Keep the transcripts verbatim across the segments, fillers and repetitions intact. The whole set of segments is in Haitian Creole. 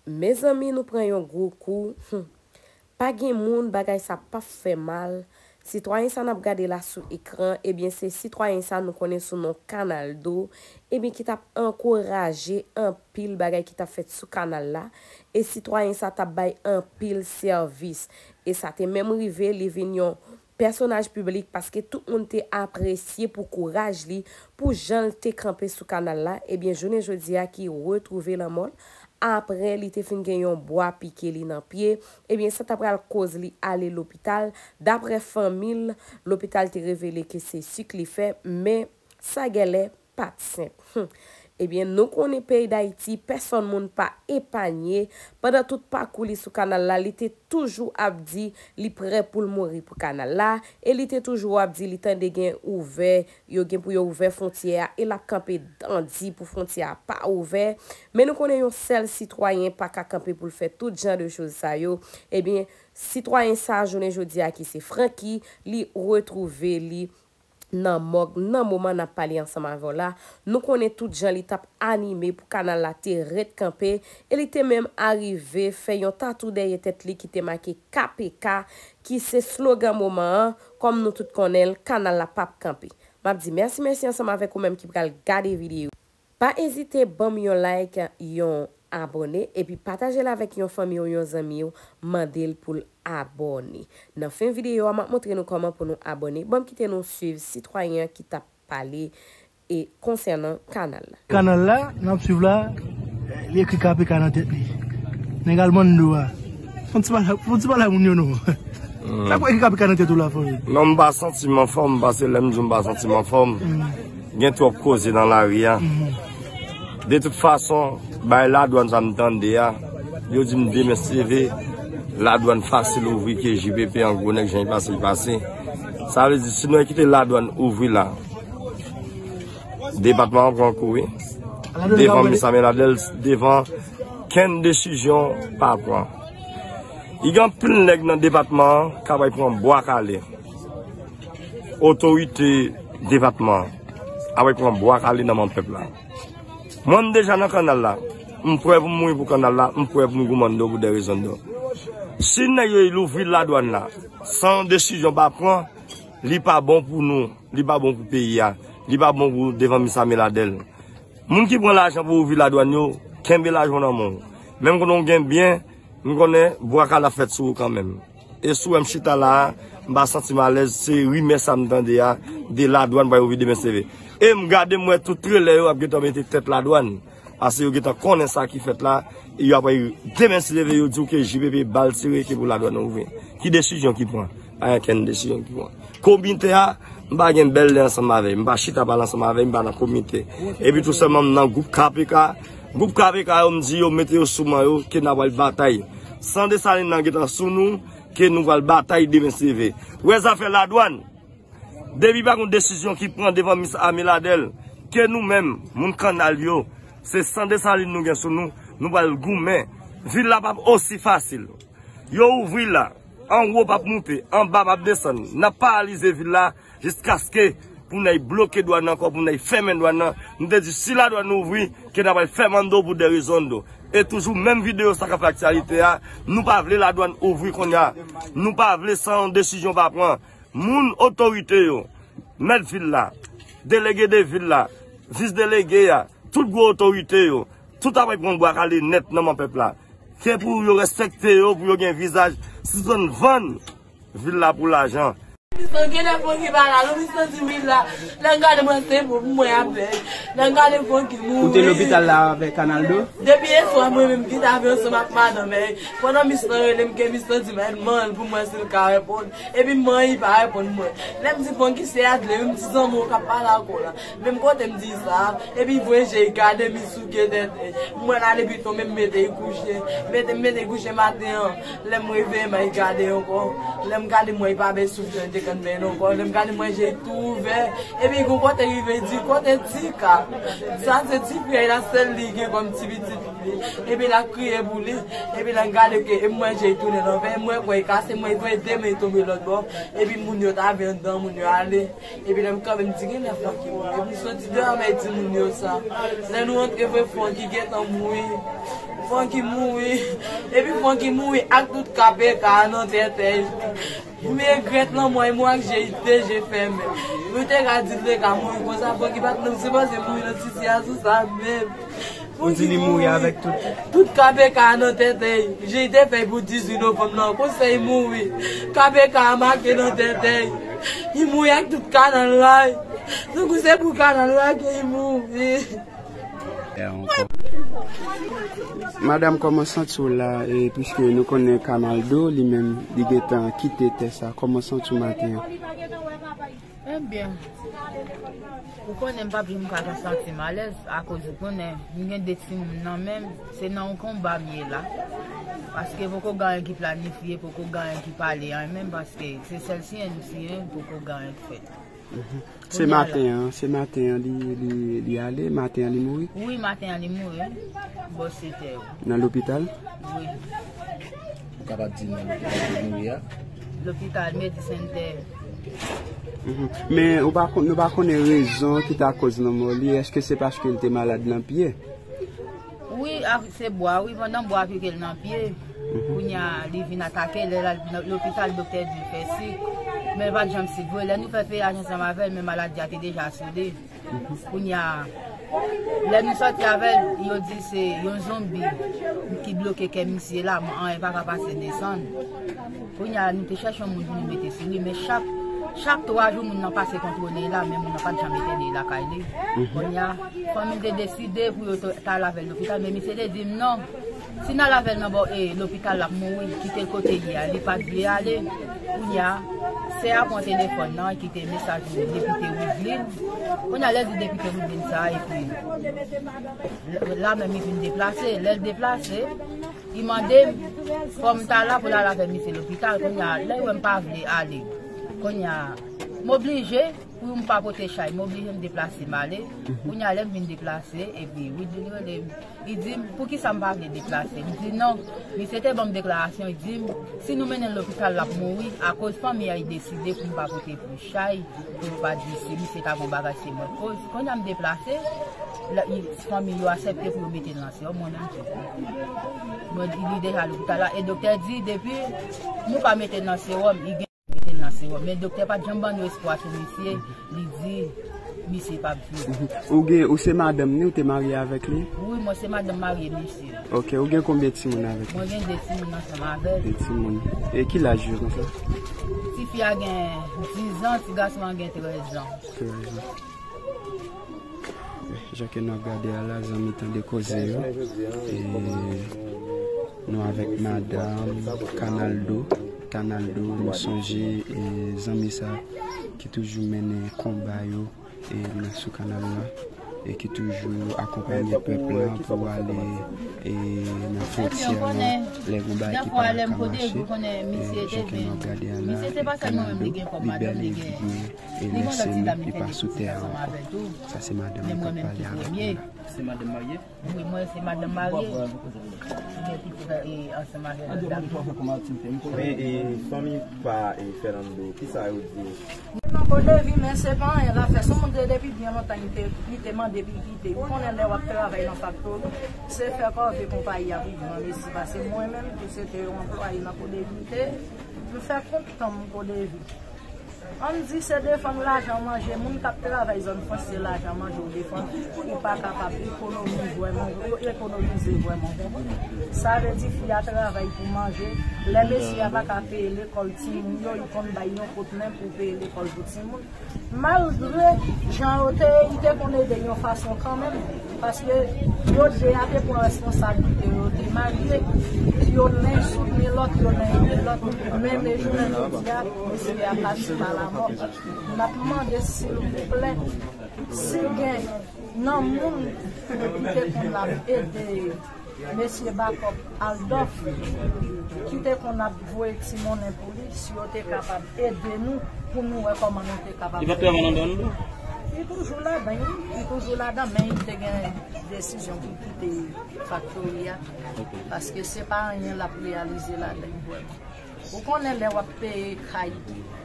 Mezanmi, nou pran yon gwo kou. Hmm. Pa gen moun bagay sa p ap fè mal. Sitwayen sa n ap gade la sou ekran, ebyen, se sitwayen sa nou konnen sou non Kanaldo, ebyen, ki t ap ankouraje anpil bagay ki t ap fèt sou kanal la, e sitwayen sa t ap bay anpil sèvis. E sa te menm rive, li vin yon pèsonaj piblik, paske tout moun te apresye pou kouraj li, pou jan l te kanpe sou kanal la, ebyen, jounen jodi a ki retwouve lanmò l, apre li te fin gen yon bwa pike li nan pye, ebyen, sa ta pral koz li ale lopital. Daprè fanmi l, lopital te revele ke se sik li fè, men sa gèlè pa t senp. Hmm. Ebyen, nou konnen peyi Dayiti, pèsòn moun pa epanye. Pandan tout pakou li sou kanal la, li te toujou ap di li prè pou l mouri pou kanal la, e li te toujou ap di li tande gen ouvè, yo gen pou yo ouvè fwontyè a, e l ap kanpe dandi pou fwontyè a pa ouvè. Men nou konnen yon sèl sitwayen pa ka kanpe pou l fè tout jan de choz sa yo. Ebyen, sitwayen sa, jounen jodi a, ki se Francky, li retwouve li nan mòg, nan moman n ap pale ansanm avè w la. Nou konnen tout jan li t ap anime pou kanal la te ret kanpe, e li te menm arive fè yon tatou dèyè tèt li ki te make K P K, ki se slogan moman an, kòm nou tout konnen l, kanal la p ap kanpe. M ap di mèsi, mèsi ansanm avèk ou menm ki pral gade videyo. Pa ezite ban m yon like, yon abòne, epi pataje l avèk yon fanmi w, yon zanmi w, mande l pou l abòne. Nan fen videyo a, m ap montre nou kòman pou nou abòne. Ban m kite nou swiv sitwayen an ki t ap pale e konsènan kanal la. Kanal la, n ap swiv la, li ekri K P K nan tèt li. Nèg Almando a. Fon ti pale, fon ti pale moun yo non. Sa pou ekri K P K nan tèt ou la, fanmi? Non, m pa santi m anfòm, paske lè m di w m pa santi m anfòm, gen twòp koze nan lari a. De tout fason, bay ladwàn sa m tande a, yo di m demen se leve, ladwàn fasil ouvri ke J P P an gwo nèg jan li pase, li pase. Sa vle di, si nou kite ladwàn ouvri la, depatman an pran kou, wi. Devan Miss Améladel, devan kenn desizyon pa pran. I gen anpil nèg nan depatman an k ap pran bwa kale. Otorite depatman an ap pran bwa kale nan men pèp la. Mwen, m deja nan kanal la. M prè pou m mouri pou kanal la. M prè pou m goumen pou de rezon do. Si nèg yo louvri ladwàn la san desizyon pa pran, li pa bon pou nou. Li pa bon pou peyi a. Li pa bon pou devan Miss Améladel. Moun ki pran lajan pou ouvri ladwàn yo, kenbe lajan w nan men w. Menm konnen w gen byen, m konnen bwa kale ap fèt sou ou kanmenm. E si w wè m chita la a, m pa santi m alèz, se rimè sa m tande a, de ladwàn pral ouvri demen se leve. E m gade, m wè tout trelè yo ap gentan mete tèt ladwàn. Paske yo gentan konnen sa ki fèt la, e yo ap demen se leve, yo di w ke J P P bal tire ke pou ladwàn ouvri. Ki desizyon ki pran? Pa gen kenn desizyon ki pran. Komite a, m pa gen bèl lè ansanm avè l. M pa chita pale ansanm avè l, m pa nan komite. Epi tou sèlman m nan gwoup K P K. Gwoup K P K yo, m di yo mete yo sou men yo, ke n a pral batay. San Desalin nan gentan sou nou, ke nou pral batay demen se leve. Wè zafè ladwàn. Depi pa gen desizyon ki pran devan Miss Améladel, ke nou menm, moun kanal yo, se san Desalin nou gen sou nou, nou pral goumen. Vil la p ap osi fasil. Yo ouvri la, anwo p ap moute, anba p ap desann. N ap paralize vil la jiskaske pou n ay bloke dwàn nan ankò, pou n ay fèmen dwàn nan. Nou te di si ladwàn ouvri, ke n ap al fèmen do pou de rezon do. E toujou menm videyo sa k ap fè aktyalite a, nou pa vle ladwàn ouvri kounye a. Nou pa vle san yon desizyon pa pran. Moun otorite yo, mèt vil la, delege de vil la, vis delege a, tout gwo otorite yo, tout ap pran bwa kale nèt nan men pèp la. Ke pou yo respekte yo, pou yo gen vizaj, sispann vann vil la pou lajan. Misyon genlè fon ki pa la, non, misyon di mil la. Lè m gade mwen se pou mwen avèg. Lè m gade fon ki mouri. Ou te lopital la avèk Kanaldo? Depi yè swa mwen menm ki t avè ansanm ak madanm, men pandan misyon rele m ke misyon di mwen manman l pou mwen si l ka reponn. Epi manman li pa reponn mwen. Lè m di fon ki se Adle, m di zanmi w k ap pale ak ou la. Menm kote m di sa, epi voye je l gade m, li souke tèt. M wè l ale pi tonbe, m mete l kouche. Mete, m mete l kouche maten an. Lè m reveye m, li gade ankò. Lè m gade m wè li pa bay souf jan li te konn bay l ankò. Lè m gade m wè je l tou ouvè. Epi gon kote rive, li di, "Kote Tika?" Sa se ti frè l la, sèl li gen kòm ti pitit. Epi l ap kriye pou li. Epi lè m gade ke e mwen je tounen nan vè, mwen kwè e kase, mwen voye de men tonbe lòt bò. Epi moun yo ta vin anndan, moun yo ale. Epi lè m kanpe, m di, "Genlè Francky mouri." Epi m soti deyò, m di moun yo sa. Lè nou antre, vre Francky gentan mouri. Francky mouri. Epi Francky mouri ak tout K P K nan tèt li. M regrèt lanmò e mwen ak je te je fèmen. Nou te ka di l te ka mouri konsa, Francky pa t menm sipoze mouri nan sitiyasyon sa menm. Ou di li mouri avèk tout. Tout K P K nan tèt li. Je te fè pou dizuit novanm nan, konsa li mouri. K P K a make nan tèt li. Li mouri ak tout kanal la. Tankou se pou kanal la ke li mouri. Madanm, kòman santi w la, e, piske nou konnen Kanal Do, li menm, li gentan kite tè sa. Kòman santi w maten an? Ebyen, ou konnen m p ap janm ka santi m alèz, akoz ou konnen, m gen de timoun nan men m, se nan yon konba m ye la. Paske poko gen anyen ki planifye, poko gen anyen ki pale, anyen menm, paske se sèl siyen nou siyen, poko gen anyen k fèt. Se maten an, se maten an li, li, li ale, maten an li mouri? Wi, maten an li mouri, wi. Bò sèt è. Nan lopital? Wi. Ou kapab di nan lopital li mouri a? Lopital Medisentè. Mhm. Men ou pa kon-, nou pa konnen rezon ki ta koz lanmò li. Èske se paske li te malad nan pye? Wi, a, se bwa, wi, pandan bwa pike l nan pye. Mhm. Kounye a, li vin atake, lè l al nan lopital, doktè di l fè sik. Men l pa t janm sik vre. Lè nou fè feyaj ansanm avè l, men maladi a te deja sou li. Mhm. Kounye a, lè nou sòti avè l, yo di se yon zonbi ki bloke kè misye la, anyen pa ka pase desann. Kounye a, nou te chèche yon moun pou nou mete sou li, men chak, chak twa jou, moun nan pase kontwole l la, men moun nan pa t janm etène lakay li. Mhm. Kounye a, fanmi l te deside pou yo t-, t al avè l lopital, men misye te di m non. Si n al avè l nan bò, e, lopital, l ap mouri, kite l kote l ye a, li pa t vle ale. Kounye a, sè a pran telefòn nan, kite mesaj pou depite Widlin. Kounye a, lè l di depite Widlin sa, epi l-, la menm li vin deplase. Lè l deplase, li mande m, fò m ta la pou l al avè misye lopital. Kounye a, lè l wè m pa vle ale, kounye a, m oblije, pou m pa pote chay, m oblije m deplase m ale. Mhm. Kounye a, lè m vin deplase, epi Widlin rele m. Li di m, "Poukisa m pa vle deplase?" M di, "Non." Misye te ban m deklarasyon, li di m, "Si nou mennen l lopital, l ap mouri." Akoz fanmi a, li deside pou m pa pote plis chay, pou yo pa di se misye ta gon bagay, se mwen k koz. Kounye a m deplase, la, i, fanmi yo aksepte pou yo mete l nan sewòm, mwen menm tou. Mwen di, li deja lopital la, e doktè di, depi nou pa mete l nan sewòm, li gen mete l nan sewòm. Men doktè pa t janm ban nou espwa sou misye, li di misye p ap viv. Mhm. Ou gen, ou se madanm ni, ou te marye avèk li? Wi, mwen se madanm marye misye. Ok, ou gen konbyen timoun avèk li? Mwen gen de timoun ansanm avè l. De timoun. E ki laj yo konsa? Tifi a gen diz an, ti gason an gen trèz an. Trèz an. Jan ke n ap gade a la, zanmi, tande koze yo. E nou avèk madanm Kanal Do. Kanal Do, nou sonje, e, zanmi sa ki toujou mennen konba yo, e, nan sou kanal la, e ki toujou akonpanye pèp la pou ale, e, nan fwontyè la, lè gon bagay ki pa ka mache. E jan ke n ap gade a la, Kanal Do, li bèl, li byen, e lè se nou ki pa sou tè a ankò. Sa se madanm li k ap pale avèk nou la. Se madanm marye? Wi, mwen se madanm marye. Gen pitit, e, ansanm avèk madanm. Men, e, fanmi pa, e, Fernando, kisa yo di? Mwen nan Kodevi, men se pa anyen l ap fè. Se yon moun te depi byen lontan, li te, li te mande pou l kite. Ou konnen lè w ap travay nan faktori, se fè kòve konpayi a pou granmesi. Paske mwen menm tou se te yon anplwaye nan Kodevi m te ye. M fè kont tan m Kodevi. Ann di se defann lajan manje, moun k ap travay zòn franch se lajan manje w defann, ou pa kapab ekonomize vrèman, ekonomize vrèman, w konprann? Sa vle di fi a travay pou manje, lè mesye a pa ka peye lekòl timoun yo, li konn bay yon kout men pou peye lekòl pou timoun. Malgre jan yo te ye, li te konn ede yon fason kanmenm. Paske yo de a te pran responsablite yo, te marye, yo nen soutni lòt, yo nen ede lòt. Men, men jounen jodi a, mesye a pati pa lamò. N ap mande, silvouplè, si gen nan moun ki te konn ap ede mesye Bakòp Aldòf, ki te konn ap voye ti monnen pou li, si yo te kapab ede nou, pou nou wè kòman nou te kapab fè. Li pa t travay nan dwàn, non? Li toujou ladan, wi. Li toujou ladan, men li te gen desizyon pou kite faktori a. Paske se pa anyen l ap reyalize ladan vrèman. Ou konnen lè w ap peye kay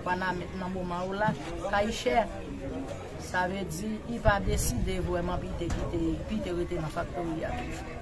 Wanament nan moman ou la, kay chè. Sa vle di, li pa deside vrèman pou te kite, pou te rete nan faktori a toujou.